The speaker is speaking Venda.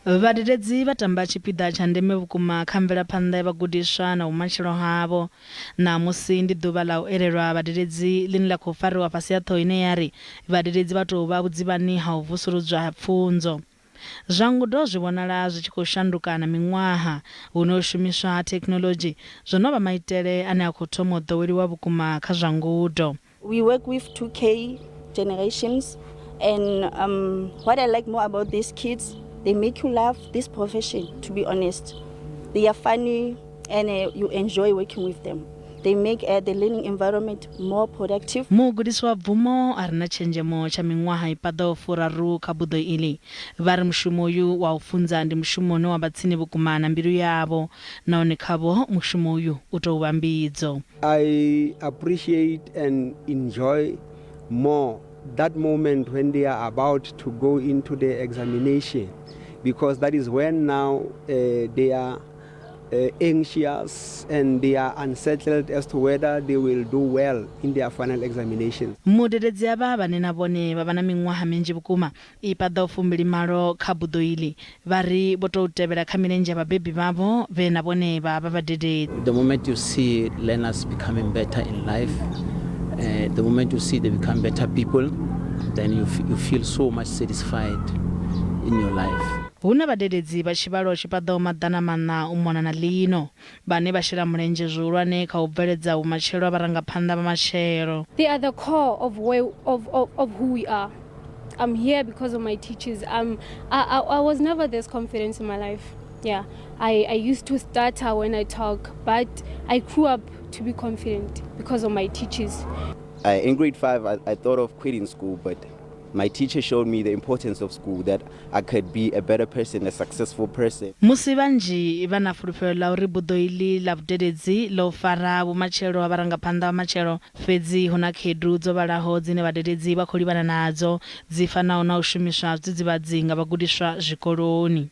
Vhadededzi vha tamba tshipiḓa tsha ndeme vhukuma kha mvelaphanḓa ya vhagudiswa na vhumatshelo havho. Ṋamusi ndi ḓuvha ḽa u elelwa vhadededzi ḽine ḽa khou fariwa fhasi ha ṱhoho ine ya ri, Vhadededzi vha tou vha vhudzivhani ha u vusuludzwa ha pfunzo. Zwa ngudo zwi vhonala zwi tshi khou shanduka na miṅwaha, hune u shumiswa ha thekhinoḽodzhi zwo no vha maitele ane a khou thoma u ḓoweliwa vhukuma kha zwa ngudo. We work with 2K generations and what I like more about these kids, they make you love this profession, to be honest. They are funny and you enjoy working with them. They make the learning environment more productive. Mugudisi wa bvumo a re na tshenzhemo tsha miṅwaha i paḓaho furaru kha buḓo iḽi, vha ri mushumo uyu wa u funza ndi mushumo une wa vha tsini vhukuma na mbilu yavho nahone khavho mushumo uyu u tou vha mbidzo. I appreciate and enjoy more that moment when they are about to go into the examination, because that is when now they are anxious and they are unsettled as to whether they will do well in their final examinations. Mudededzi avha vhane na vhone vha vha na miṅwaha minzhi vhukuma i paḓaho fumbili malo kha buḓo iḽi, vha ri vho tou tevhela kha milenzhe ya vhabebi vhavho vhe na vhone vha vha vhadededzi. The moment you see learners becoming better in life, the moment you see they become better people, then you feel so much satisfied in your life. Hu na vhadededzi vha tshivhalo tshi paḓaho 400 u mona na ḽino, vhane vha shela mulenzhe zwihulwane kha u bveledza vhumatshelo ha vharangaphanḓa vha matshelo. They are the core of where, of who we are. I'm here because of my teachers. I was never this confident in my life. Yeah, I used to stutter when I talk, but I grew up to be confident because of my teachers. In grade 5, I thought of quitting school, but my teacher showed me the importance of school, that I could be a better person, a successful person. Musi vhanzhi vha na fulufhelo ḽa uri buḓo iḽi ḽa vhudededzi ḽo fara vhumatshelo ha vharangaphanḓa vha matshelo, fhedzi hu na khaedu dzo vhalaho dzine vhadededzi vha khou livhana nadzo, dzi fanaho na u shumiswa ha zwidzidzivhadzi nga vhagudiswa zwikoloni.